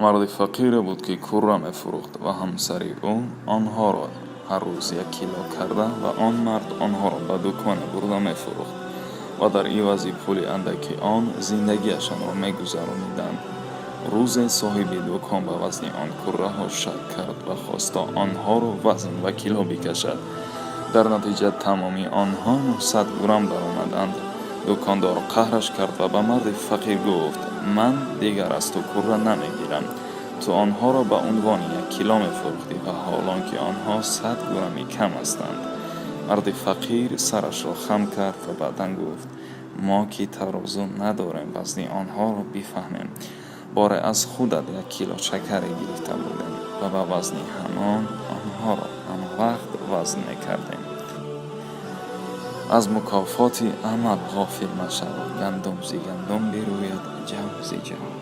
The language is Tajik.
Марди фақире буд, ки курра мефурӯхт, ва ҳамсари ӯ онҳоро ҳар рӯз як кило карда, ва он мард онҳоро ба дуконе бурда мефурӯхт ва дар ивази пули андаки он зиндагиашонро мегузарониданд. Рӯзе соҳиби дукон ба вазни он курраҳо шак кард ва хост, то онҳоро вазн ба кило бикашад. Дар натиҷа тамоми онҳо 900 грамм баромаданд. Дукондор қаҳраш кард ва ба марди фақир гуфт: «Ман дигар аз ту курра намегирам. Ту онҳоро ба унвони як кило мефурӯхтӣ ва ҳол он ки онҳо 100 грамми кам ҳастанд». Марди фақир сарашро хам кард ва баъдан гуфт: «Мо ки тарозу надорем вазни онҳоро бифаҳмем, боре аз худат як кило шакаре гирифта будем ва ба вазни ҳамон онҳоро ҳамавақт вазн мекардем». Аз мукофоти амал ғофил машав. Гандум зи гандум бирӯяд, ҷав зи ҷав.